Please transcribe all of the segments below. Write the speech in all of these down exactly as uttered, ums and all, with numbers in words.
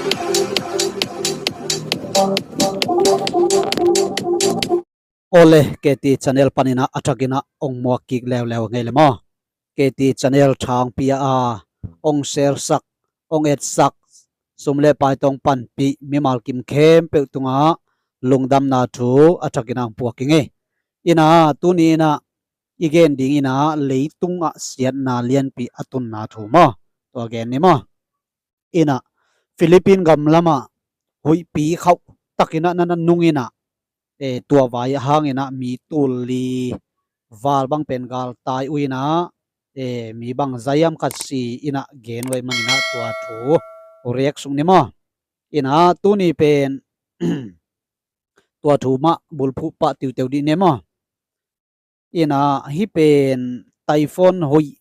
Ole, K T channel paninah a thakinah ong muak kik leuleu ngei le maw? K T channel thangpi a ong share sak, ong et sak, sum le pai tawh panpih mimal kim khempeuh tungah lungdamna thu a thakinah ong puak kik ngei. Inah tuni inah i gen ding inah leitungah siatna lianpi a tunna thu maw? Tua gen ni maw? Inah Philippine gam lamah huihpi khauh takinah na na nung inah, eh, tua vai a hanginah mi tul li val bang pen galtai uh inah, eh, mi bang zaiam khat si inah gen uh ahih maninah tua thu react suk ni maw? Inah tuni pen tua thu mah bulphuh pah tiuteu dih ni maw? Inah hih pen typhoon huih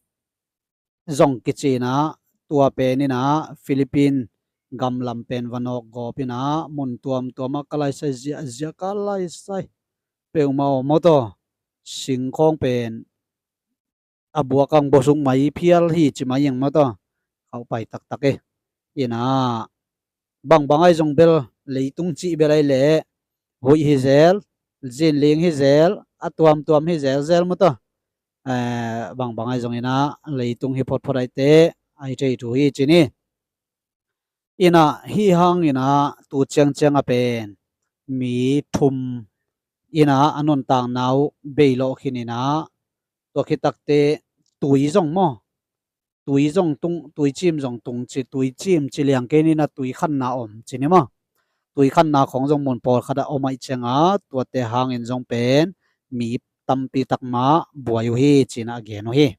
zong kici inah tua pen inah Philippine gamlam pen va nawk gawp inah mun tuamtuam ah ka laisai ziahziah ka laisai peuhmah aw maw taw. Singkhawng pen a buak ang bosuk mai phial hi ci mai ing maw taw. Khauh pai taktak e. Inah bangbang ahi zong bel leitung cih bel ahi leh huih hi zel, zinling hi zel, a tuamtuam hi zelzel maw taw. Eh, bangbang ahi zong inah leitung hi photphot ahi teh ahi thei thu hi ci ni. Inah hih hang inah tu ciangciang a pen mi thum inah a nuntakna uh beilawh khin inah tua khit takteh tui zong maw? Tui zong tung, tuicim zong tung ci, tuicim ci liang kei ni inah tui khanna om ci ni maw? Tui khanna khawng zong mun pawlkhat ah om ahih cianga tuate hangin zong pen mi tampi tak mah buai uh hi ci inah a gen uh hi.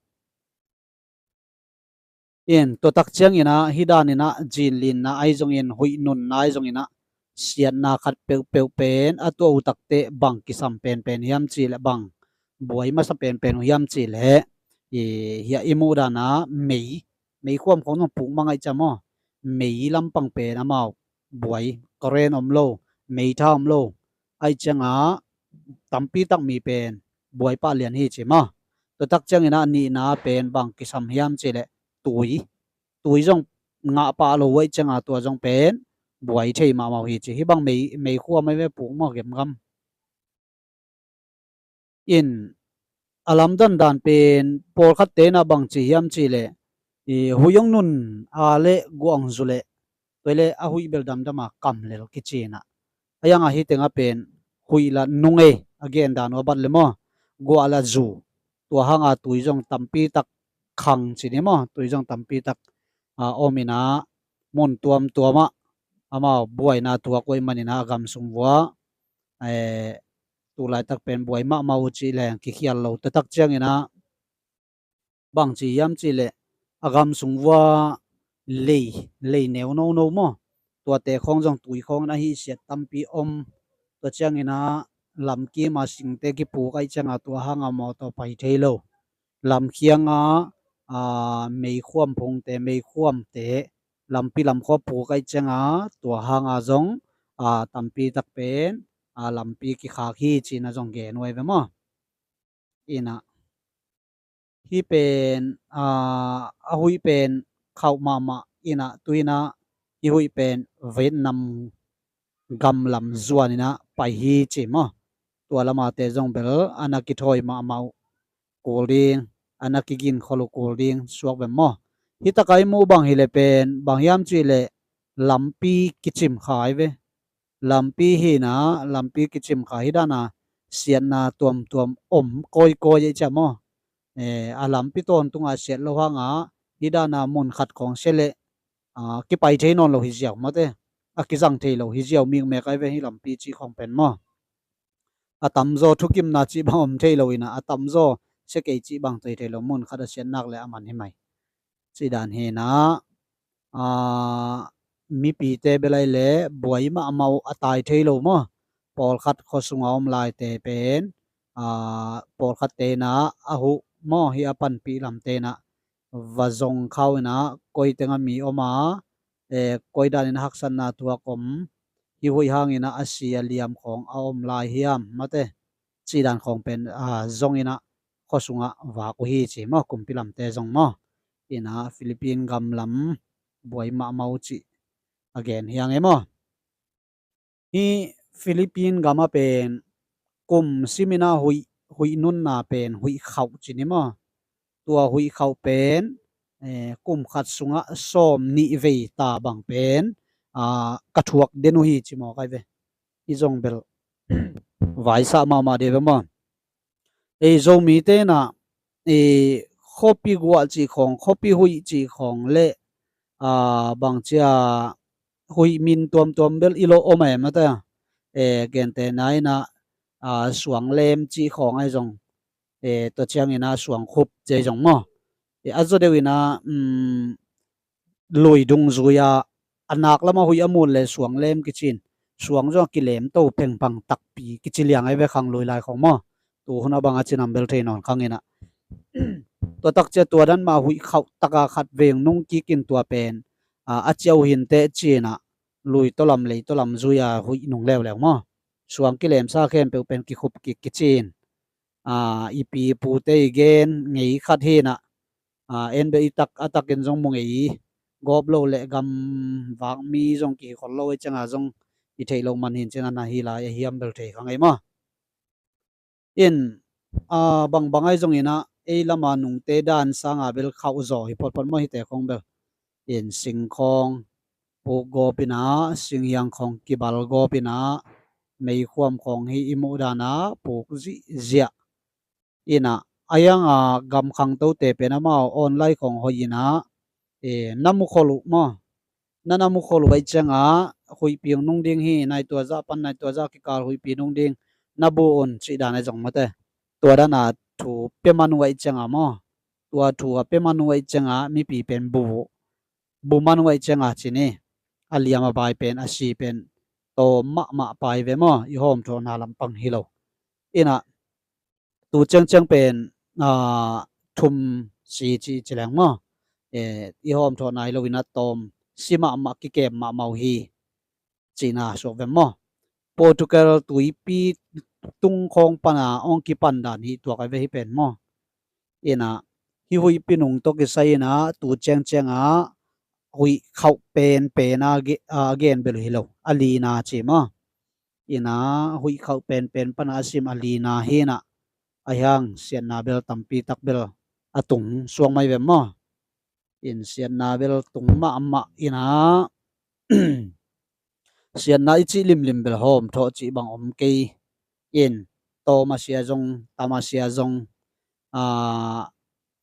In tua tak ciang inah hih dan inah zinlinna ahi zongin huih nunna ahi zong inah siatna khat peuhpeuh pen a tuah uh takteh bang kisam penpen hiam cih leh bang buai masa penpen uh hiam cih leh, i, hiah i muh dan ah mei, meikhuam khawng zong puk mang ahih ciang maw, mei lampang pen amau buai, current om lo, meitha om lo ahih cianga tampi tak mi pen buai pah lian hi ci maw? Tua tak ciang inah a nihna pen bang kisam hiam cih leh tui, tui zong ngah pah lo uh ahih cianga tua zong pen buai thei mahmah uh hi ci. Hih bang mei, meikhuam ahi ve puk maw gemgam. In a lamdang dan pen pawlkhatte inah bang ci hiam cih leh, i, huih hong nun a leh guah hong zu leh tua leh a huih bel damdam a kam lel kici inah. A hiangah hih tengah pen huih lah nung ei a gen dan uh a bat le maw? Guah lah zu. Tua hanga tui zong tampi tak khang ci ni maw? Tui zong tampi tak, a, om inah mun tuamtuam ah amau buaina tuak uh ahih maninah a gam sung vua, eh, tu laitak pen buai mahmah uh cih leng kikhial lo. Tua tak ciang inah bang ci hiam cih leh a gam sung vua lei, lei neu nono maw? Tuate khawng zong tui khawng inah hihsiat tampi om. Tua ciang inah lamkim a singte kipuk ahih cianga tua hanga mawtaw pai thei lo. Lamkhiang ah, a, meikhuam phungte, meikhuamte lampi lamkhua puk ahih cianga tua hanga zong, a, tampi tak pen, a, lampi kikhak hi ci inah zong gen uh ahi ve maw? Inah hih pen, a, a huih pen khauh mahmah inah tu inah hih huih pen Vietnam gamlam zuan inah pai hi ci maw? Tua lamate zong bel a na kithawi mahmah uh kul ding, a na kiginkhol uh kul ding suak ve maw? Hih takah i muh bang hi leh pen bang hiam cih leh lampi kicim kha ahi ve. Lampi hi inah lampi kicim kha hih dan a siatna tuamtuam om kawikawi ahih ciang maw? Eh, a lampi tawntung a siat lo hanga hih dan a mun khat khawng sia leh, a, kipai thei nawn lo hi ziau maw te. A kizang thei lo hi ziau mikmek ahi ve hih lampi cih khawng pen maw? A tamzaw thukimna cih bang om thei lo inah a tamzaw sia kei cih bang toi thei lo, mun khat a siat nak leh a man hi mai. Cih dan hi inah, a, mipite bel ahi leh buai mahmah uh a tai thei lo maw? Pawlkhat khua sunga om laite pen, a, pawlkhatte inah a huh maw, hih a panpih lamte inah va zong kha uh inah koi tengah mi om a, eh, koi dan inah haksatna tuak om, hih huih hang inah a si a liam khawng a om lai hiam maw te. Cih dan khawng pen, a, zong inah khua sungah vak uh hi ci maw, kumpi lamte zong maw? Inah Philippine gamlam buai mahmah uh cih a gen hi hang ei maw. Hih Philippine gam ah pen kum simin ah huih, huih nunna pen huih khauh ci ni maw. Tua huih khauh pen, eh, kum khat sungah sawm nih vei ta bang pen, ah, ka thuak den uh hi ci mawk ai ve. I zong bel vaisah mahmah dih ve maw. Ei Zomite in ah, ei khuapi guah cih khawng, khuapi huih cih khawng le, ah, bangcia huih min tuamtuam bel i lo om a em a ta. Eh, gentehna in ah, ah, suanglem cih khawng ai zong, eh, tua ciangin ah suangkhup ci ai zong maw. Eh, a zaw deuh in ah, um, lui dungzui a, a nak lamah huih a mun le suanglem kici in, suang zong a kilemto phengphang takpi kici liang ai ve khang lui lai khawng maw. Tu hun a bang a cinam bel thei nawn khang in ah. Tua takcia tua dan mah huih khauh taka khat veng nung kikin tua pen, ah, a ciau hinteh ci in ah, lui tawlam lei tawlam zui a huih nung leuleu maw. Suang kilemsa khempeuh pen kikhup kik kici in, ah, i pi i pute i gen ngei khat hi in ah, ah, en bel i tak a takin zong mu ngei, gawp lo le gam vak mi zong kihi khol lo ei ciangah zong i theih loh man hin cin a na hi lai a hiam bel thei khang ei maw. In, ah, bangbang ai zong in ah ei lama nungte dan sanga bel khauh zaw hi photphot maw hite khawng bel. In singkhawng puk gawp in ah, singhiang khawng kibal gawp in ah, meikhuam khawng hi i muh dan ah puk zihziah. In ah, a hiang a gam khangtote pen amau online khawng hoih in ah, eh, na mu khol uh maw. Na na mu khol uh ai ciangah huihpi hong nung ding hi, nai tua zah pan nai tua zah kikal huihpi nung ding, na bu un cih dan ai zong mawte. Tua dan a thu pia man uh ai ciangah maw. Tua thu a pia man uh ai ciangah mipi pen bu, bu man uh ai ciangah ci ni. A liam a bai pen, a si pen tawm mahmah pai ve maw, i hawmthawhna lampang hi lo. In ah, tu ciangciang pen, ah, thum si ci ci leng maw. Eh, i hawmthawh nai lo in ah tawm si mahmah kikem mahmah uh hi. Cihna suak vem maw. Portugal tuipi tung khawng pana hong kipan dan hi tuak ai ve hi pen maw. In ah, hih huihpi nung tawh kisai in ah tu ciangciang ah huih khauh penpen a ge-, a gen bel hi lo. A lina ci maw. In ah, huih khauh penpen pana a sim a lina hi in ah, a hiang siatna bel tampi tak bel a tung suak mai vem maw. In siatna bel tung mahmah in ah, siatna i cih limlim bel hawmthawh cih bang om kei. In tawm a sia zong, tam a sia zong, ah,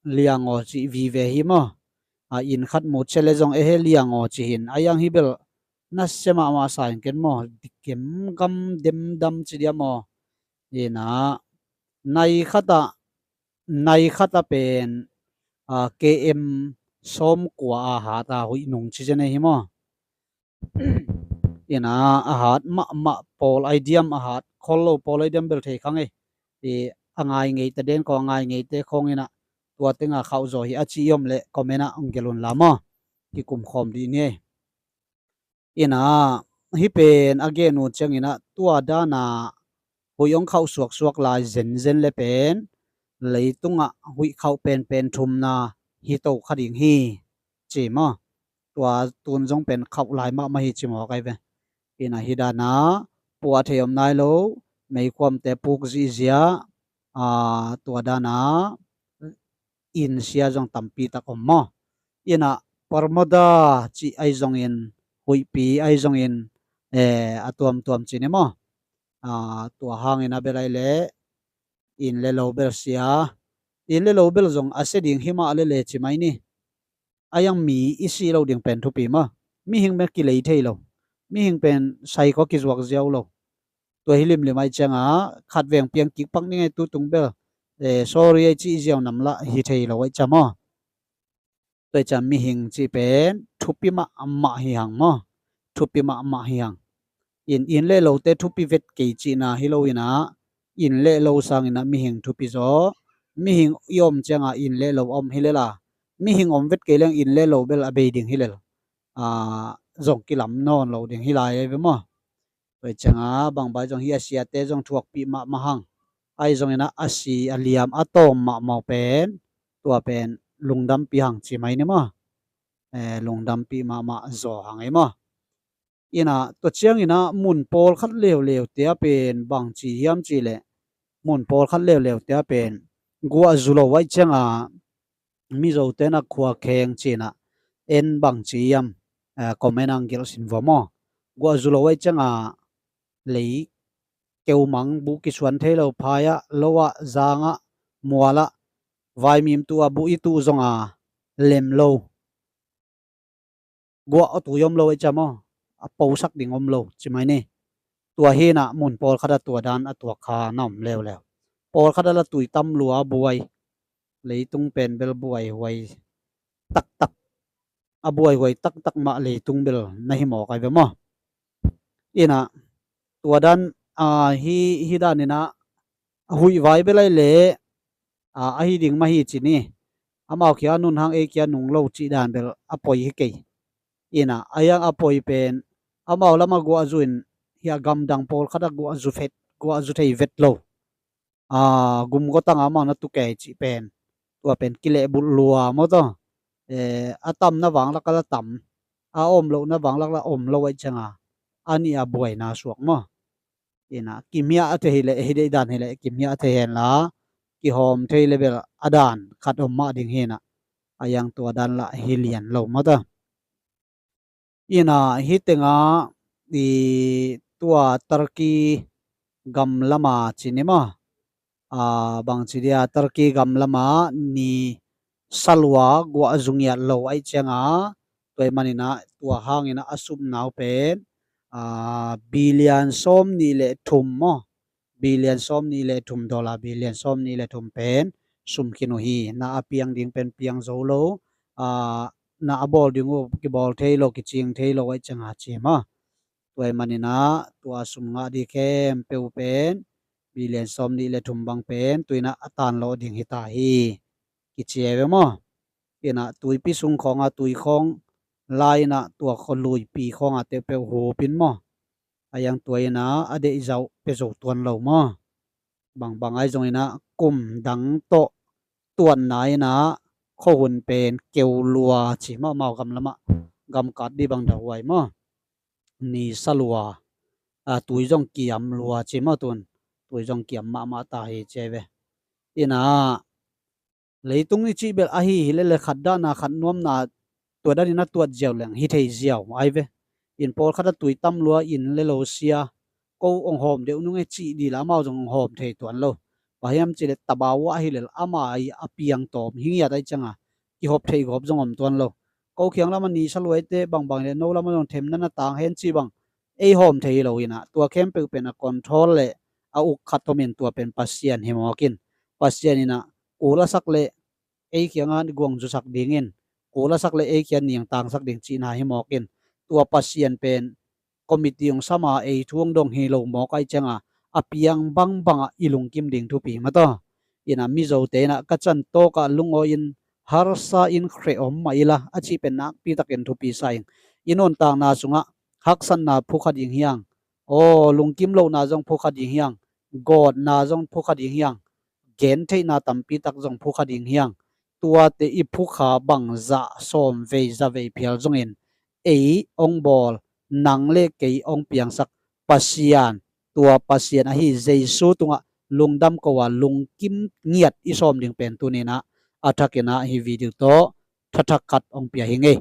liang aw cih vive hi maw. Ah, in khat mu cia le zong ehe liang aw ci hin. A hiang hi bel nasia mahmah sa in ken maw. Dikem gam demdam ci dia maw. In ah, nai khat ah, nai khat ah pen, ah, K M sawmkua a hat a huih nung ci zen ei hi maw. In ah, a hat mahmah pawl ai diam, a hat khol lo pawl ai diam bel thei khang ei. I a ngai ngeite den khawng, a ngai ngeite khawng in ah tua teng a khauh zaw hi a ci i om leh comment ah hong gelh un la maw. Kikum khawm dih ni ei. In ah, hih pen a gen uh ciangin ah tua dan a huih hong khauh suaksuak lai zenzen le pen leitungah huih khauh penpen thumna hi to kha ding hi ci maw. Tua tun zong pen khauh lai mahmah hi ci mawk ai ve. In ah, hih dan a puah thei om nai lo, meikhuamte puk zihziah, ah, tua dan a in sia zong tampi tak om maw. In ah, parmoda cih ai zongin, huihpi ai zongin, eh, a tuamtuam ci ni maw. Ah, tua hangin a bel ai leh in le lo bel sia. In le lo bel zong a sia ding hi mah le le ci mai ni. A hiang mi i sih loh ding pen thupi maw. Mihing pen kilei thei lo. Mihing pen sai khawng kizuak ziau lo. Tua hi limlim ai ciangah khat veng piang kik pak ning ei tu tung bel, eh, sorry ei cih ziau nam lah hi thei lo ai cia maw. Tua ai cia mihing cih pen thupi mahmah hi hang maw. Thupi mahmah hi hang. In, in le lote thupi vet kei cihna hi lo in ah, in le lo sangin ah mihing thupi zaw. Mihing i om ciangah in le lo a om hi lel a, mihing om vet kei leng in le lo bel a bei ding hi lel. Ah, zong kilam nawn lo ding hi lai ai ve maw. Tua ai ciangah bangbang zong hih a siate zong thuakpih mahmah hang. Ai zongin ah a si a liam a tawm mahmah pen, tua pen lungdampih hang ci mai ni maw. Eh, lungdampih mahmah zaw hang ei maw. Inah tua cianginah mun pawlkhat leuleu tia pen bangci hiam cihleh, mun pawlkhat leuleu tia pen guahzu lo aih cianga Mizo tena khua kheng cinah en bangci hiam, comment ang gelh sin vua maw. Guahzu lo aih cianga lei keumang buh kisuan thei lo, phaiah, loah, zangah, mualah, vaimim tuah buh i tuh zonga lem lo, guah a tui om lo aih cia maw, a posak ding om lo ci mai ni. Tua hinah mun pawlkhat a tua dan a tuak kha na om leuleu. Pawlkhat a la tui tam lua a buai, leitung pen bel buai huai taktak, a buaihuai taktak mah leitung bel na hi mawk ai ve maw. Inah tua dan hi, hi daninah a huih vai bel ai leh ahi ding mah hi ci ni. Amau kia nun hang ei kia nung lo cih dan bel a poi hi kei. Inah a hiang a poi pen amau lamah guahzu in hiah gamdang pawlkhat a guahzu vet, guahzu thei vet lo. Gumgotanga amau na tukei cih pen tua pen kilehbulh lua maw taw. A tamna vanglak a la tam, a om lohna vanglak la om lo aih cianga a nih a buaina suak maw. Inah kimhiah a thei hileh, hi deih dan hileh kimhiah a thei henla, kihawm thei le bel a dan khat om mah ding hinah a hiang tua dan lah hi lian lo maw taw. Inah hi tengah i tua Turkey gam lama ci ni maw. Bangci dia Turkey gam lama ni salua guahzu ngiat lo aih cianga tua ih maninah tua hanginah a sumnau pen billion sawm nih le thum maw, billion sawm nih le thum, dollar billion sawm nih le thum pen sum khin uh hi. Na a piang ding pen piang zo lo, na a bawl ding uh kibawl thei lo, kicing thei lo aih cianga ci maw. Tua ih maninah tua sum ngah ding khempeuh pen billion sawm nih le thum bang pen tuinah a tanlawh ding hita hi kici ai ve maw. Inah tuipi sung khawnga tui khawng lai inah tua khualuipi khawnga teuhpeuh hupin maw. A hiang tua inah a deih zauh pia zo tuan lo maw. Bangbang ai zonginah kum dang tawh tuanna inah khuahun pen keu lua ci maw, amau gam lamah gamkat dih bang dahuai maw. Ni salua, tui zong kiam lua ci maw tun. Tui zong kiam mahmah ta hi ci ai ve. Inah leitung i cih bel ahi hileh le khat dahna khat nuamna tua danin a tuat ziau leng hi thei ziau ai ve. In pawlkhat a tui tam lua in le lo sia, ko ong hawm deuh nung e cih dih la amau zong ong hawm thei tuan lo. Bang hiam cihleh tabau ah hileh ama a piang tawm hi ngiat aih cianga kihop theih gawp zong om tuan lo. Ko khiang lama ni saluaite bangbang hileh no lama zong themna na tang hen cih bang ei hawm thei hi lo inah tua khempeuh pen a control le a uk khat omin tua pen Pasian hi mawkin. Pasian inah kul a sak le ei khianga guangzusak dingin, kul a sak le ei khia niangtangsak ding cihna hi mawkin. Tua Pasian pen committee ong sama ei thu ong dong hi lo mawk aih cianga a piang bangbangah i lungkim ding thupi maw taw. Inah Mizote inah ka can tawkah lungawi in harsa in khreh om mah ila a cih pen nakpitakin thupi sa ing. I nuntakna sungah haksatna phukha ding hiang, aw lungkim lohna zong phukha ding hiang, gawtna zong phukha ding hiang, gentheihna tampitak zong phukha ding hiang. Tuate i phukha bangzah sawmvei zavei phial zongin ei ong bawl, nang le kei ong piangsak Pasian, tua Pasian ahi Jesu tungah lungdam ko a lungkim ngiat i sawm ding pen tuninah a thakinah hi video tawh thathak khat ong pia hi ngei.